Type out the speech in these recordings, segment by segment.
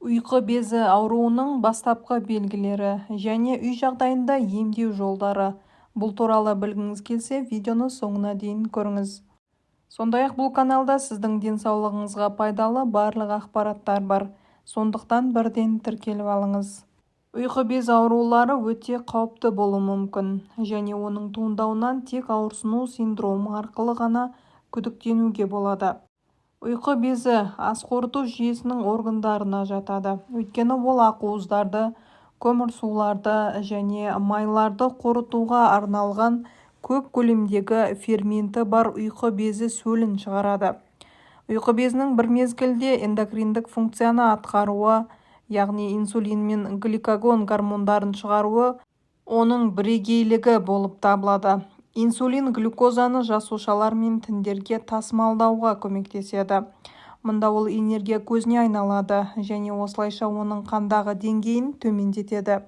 Ұйқы безі ауруының бастапқы белгілері және үй жағдайында емдеу жолдары. Бұл туралы білгіңіз келсе, видеоны соңына дейін көріңіз. Сондай-ақ бұл каналда сіздің денсаулығыңызға пайдалы барлық ақпараттар бар. Сондықтан бірден тіркеліп алыңыз. Ұйқы безі аурулары өте қауіпті болуы мүмкін және оның туындауынан тек ауырсыну синдромы арқылы ғана күдіктенуге болады. Ұйқы безі ас қорыту жүйесінің органдарына жатады, өйткені ол ақуыздарды, көмірсуларды және майларды қорытуға арналған көп көлемдегі ферменті бар ұйқы безі сөлін шығарады. Ұйқы безінің бір мезгілде эндокриндік функцияны атқаруы, яғни инсулин мен глюкагон гормондарын шығаруы оның бірегейлігі болып табылады. Инсулин глюкозаны жасушалар мен тіндерге тасымалдауға көмектеседі. Мұнда ол энергия көзіне айналады және осылайша оның қандағы деңгейін төмендетеді.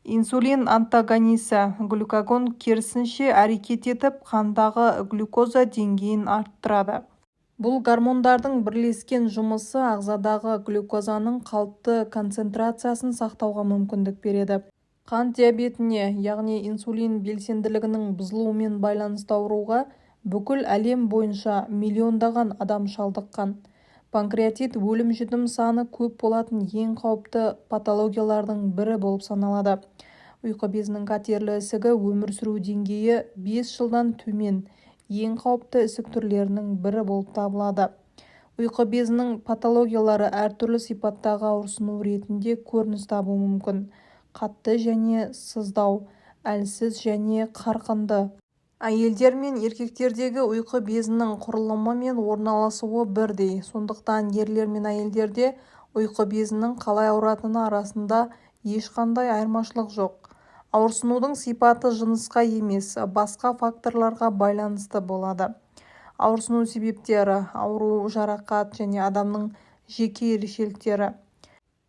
Инсулин антагонисі глюкагон керісінше әрекет етіп, қандағы глюкоза деңгейін арттырады. Бұл гормондардың бірлескен жұмысы ағзадағы глюкозаның қалыпты концентрациясын сақтауға мүмкіндік береді. Қант диабетіне, яғни инсулин белсенділігінің бұзылуымен байланысты ауруға бүкіл әлем бойынша миллиондаған адам шалдыққан. Панкреатит өлім-жітім саны көп болатын ең қауіпті патологиялардың бірі болып саналады. Ұйқы безінің қатерлі ісігі өмір сүру деңгейі 5 жылдан төмен ең қауіпті ісік түрлерінің бірі болып табылады. Ұйқы безінің патологиялары әртүрлі сипаттағы ауырсыну ретінде көрініс табуы мүмкін: қатты және сыздау, әлсіз және қарқынды. Әйелдер мен еркектердегі ұйқы безінің құрылымы мен орналасуы бірдей, сондықтан ерлер мен әйелдерде ұйқы безінің қалай ауыратыны арасында ешқандай айырмашылық жоқ. Ауырсынудың сипаты жынысқа емес, басқа факторларға байланысты болады: ауырсыну себептері, ауру, жарақат және адамның жеке ерекшеліктері.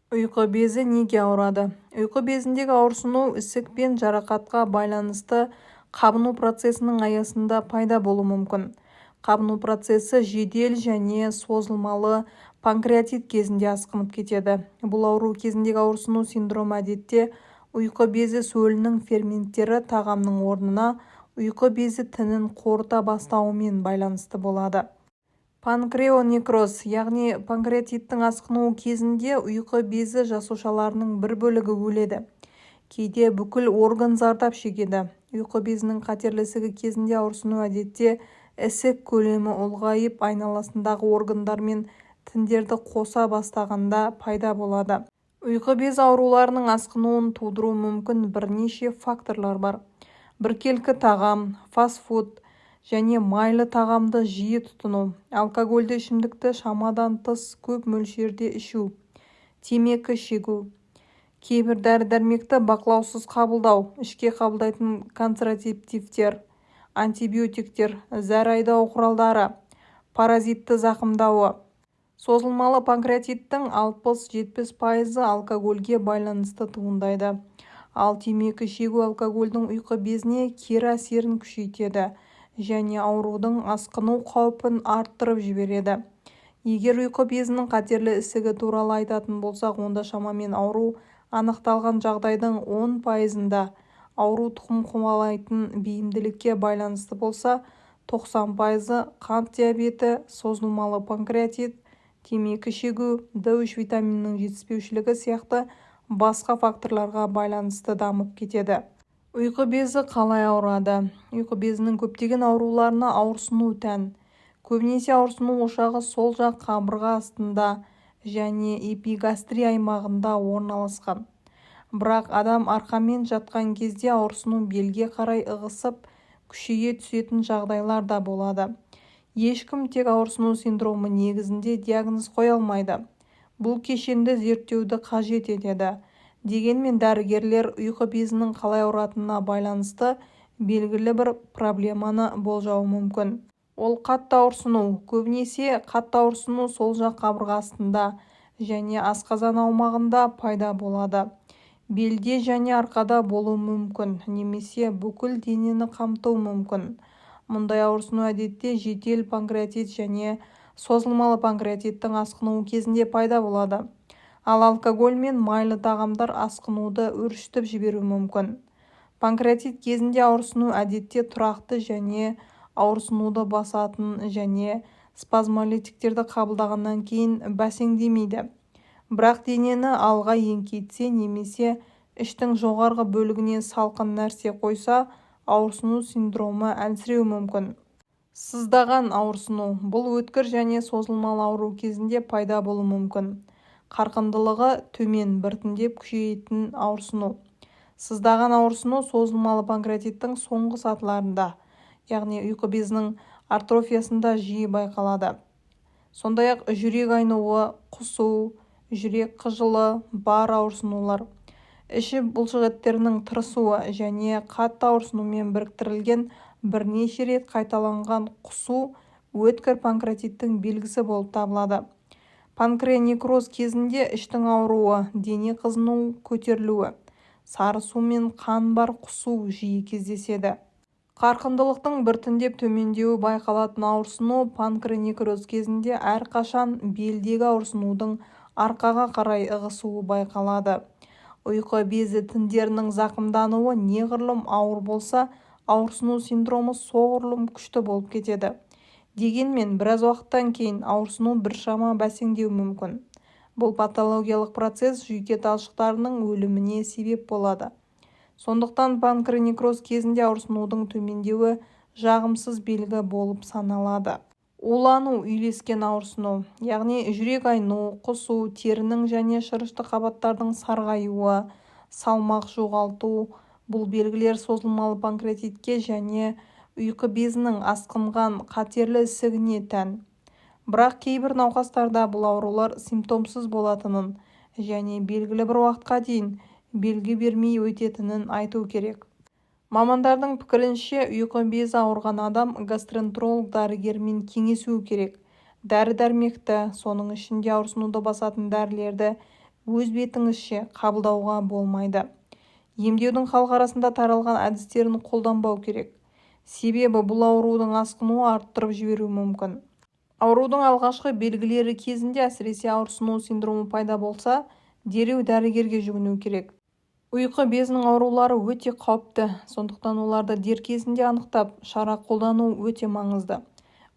Ұйқы безі неге ауырады? Ұйқы безіндегі ауырсыну ісік пен жарақатқа байланысты қабыну процесінің аясында пайда болуы мүмкін. Қабыну процесі жедел және созылмалы панкреатит кезінде асқынып кетеді. Бұл ауру кезіндегі ауырсыну синдромы әдетте ұйқы безі сөлінің ферменттері тағамның орнына ұйқы безі тінін қорыта бастауымен байланысты болады. Панкреонекроз, яғни панкреатиттің асқынуы кезінде ұйқы безі жасушаларының бір бөлігі өледі. Кейде бүкіл орган зардап шегеді. Ұйқы безінің қатерлі ісігі кезінде ауырсыну әдетте ісік көлемі ұлғайып, айналасындағы органдар мен тіндерді қоса бастағанда пайда болады. Ұйқы безі ауруларының асқынуын тудыруы мүмкін бірнеше факторлар бар: біркелкі тағам, фастфуд және майлы тағамды жиі тұтыну, алкогольді ішімдікті шамадан тыс көп мөлшерде ішу, темекі шегу, кейбір дәрі-дәрмекті бақылаусыз қабылдау, ішке қабылдайтын контрацептивтер, антибиотиктер, зәр айдау құралдары, паразитті зақымдауы. Созылмалы панкреатиттің 60-70 пайызы алкогольге байланысты туындайды. Ал темекі шегу алкогольдің ұйқы безіне кері әсерін күшейтеді және аурудың асқыну қаупін арттырып жібереді. Егер ұйқы безінің қатерлі ісігі туралы айтатын болсақ, онда шамамен ауру анықталған жағдайдың 10 пайызында ауру тұқым қуалайтын бейімділікке байланысты болса, 90 пайызы қант диабеті, созылмалы панкреатит, темекі шегу, Д3 витаминінің жетіспеушілігі сияқты басқа факторларға байланысты дамып кетеді. Ұйқы безі қалай ауырады? Ұйқы безінің көптеген ауруларына ауырсыну тән. Көбінесе ауырсыну ошағы сол жақ қабырға астында және эпигастрий аймағында орналасқан. Бірақ адам арқамен жатқан кезде ауырсыну белге қарай ығысып, күшейе түсетін жағдайлар да болады. Ешкім тек ауырсыну синдромы негізінде диагноз қоя алмайды. Бұл кешенді зерттеуді қажет етеді. Дегенмен дәрігерлер ұйқы безінің қалай ауыратынына байланысты белгілі бір проблеманы болжауы мүмкін. Ол қатты ауырсыну. Көбінесе қатты ауырсыну сол жақ қабырға астында және асқазан аумағында пайда болады. Белде және арқада болуы мүмкін немесе бүкіл денені қамтуы мүмкін. Мұндай ауырсыну әдетте жедел панкреатит және созылмалы панкреатиттің асқынуы кезінде пайда болады. Ал алкоголь мен майлы тағамдар асқынуды өршітіп жіберуі мүмкін. Панкреатит кезінде ауырсыну әдетте тұрақты және ауырсынуды басатын және спазмолитиктерді қабылдағаннан кейін бәсеңдемейді. Бірақ денені алға еңкейтсе немесе іштің жоғарғы бөлігіне салқын нәрсе қойса, ауырсыну синдромы әлсіреуі мүмкін. Сыздаған ауырсыну. Бұл өткір және созылмалы ауру кезінде пайда болуы мүмкін қарқындылығы төмен, біртіндеп күшейетін ауырсыну. Сыздаған ауырсыну созылмалы панкреатиттің соңғы сатыларында, яғни ұйқы безінің атрофиясында жиі байқалады. Сондай-ақ жүрек айнуы, құсу, жүрек қыжылы бар ауырсынулар, іші бұлшықеттерінің тырысуы және қатты ауырсынумен біріктірілген бірнеше рет қайталанған құсу өткір панкреатиттің белгісі болып табылады. Панкреонекроз кезінде іштің ауруы, дене қызуының көтерілуі, сары су мен қан бар құсу жиі кездеседі. Қарқындылықтың біртіндеп төмендеуі байқалатын ауырсыну панкреонекроз кезінде әрқашан белдегі ауырсынудың арқаға қарай ығысуы байқалады. Ұйқы безі тіндерінің зақымдануы неғұрлым ауыр болса, ауырсыну синдромы соғұрлым күшті болып кетеді. Дегенмен біраз уақыттан кейін ауырсыну біршама бәсеңдеуі мүмкін. Бұл патологиялық процесс жүйке талшықтарының өліміне себеп болады. Сондықтан панкреонекроз кезінде ауырсынудың төмендеуі жағымсыз белгі болып саналады. Улану үйлескен ауырсыну, яғни жүрек айну, құсу, терінің және шырышты қабаттардың сарғаюы, салмақ жоғалту. Бұл белгілер созылмалы панкреатитке және ұйқы безінің асқынған қатерлі ісігіне тән. Бірақ кейбір науқастарда бұл аурулар симптомсыз болатынын және белгілі бір уақытқа дейін белгі бермей өтетінін айту керек. Мамандардың пікірінше, ұйқы безі ауырған адам гастроэнтеролог дәрігермен кеңесуі керек. Дәрі-дәрмекті, соның ішінде ауырсынуды басатын дәрілерді өз бетіңізше қабылдауға болмайды. Емдеудің халық арасында таралған әдістерін қолданбау керек. Себебі бұл аурудың асқынуын арттырып жіберуі мүмкін. Аурудың алғашқы белгілері кезінде, әсіресе ауырсыну синдромы пайда болса, дереу дәрігерге жүгіну керек. Ұйқы безінің аурулары өте қауіпті, сондықтан оларды дер кезінде анықтап, шара қолдану өте маңызды.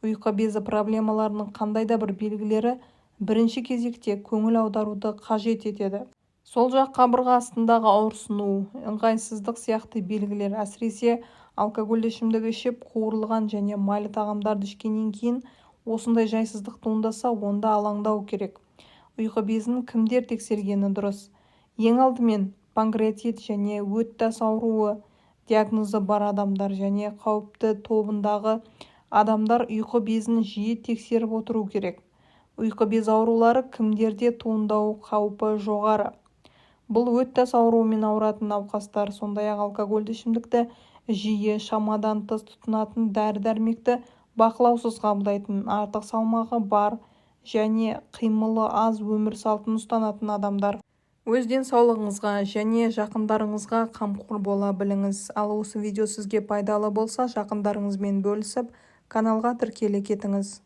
Ұйқы безі проблемаларының қандай да бір белгілері бірінші кезекте көңіл аударуды қажет етеді. Сол жақ қабырға астындағы ауырсыну, ыңғайсыздық сияқты белгілер, әсіресе алкогольді ішімдік ішіп, қуырылған және майлы тағамдарды ішкеннен кейін осындай жайсыздық туындаса, онда алаңдау керек. Ұйқы безін кімдер тексергені дұрыс? Ең алдымен панкреатит және өт тас ауруы диагнозы бар адамдар және қауіпті тобындағы адамдар ұйқы безін жиі тексеріп отыру керек. Ұйқы безі аурулары кімдерде туындау қаупі жоғары? Бұл өт тас ауруымен ауыратын науқастар, сондай-ақ алкогольді ішімдікті жиі, шамадан тыс тұтынатын, дәрі-дәрмекті бақылаусыз қабылдайтын, артық салмағы бар және қимылы аз өмір салтын ұстанатын адамдар. Өз денсаулығыңызға және жақындарыңызға қамқор бола біліңіз. Ал осы видео сізге пайдалы болса, жақындарыңызбен бөлісіп, каналға тіркеле кетіңіз.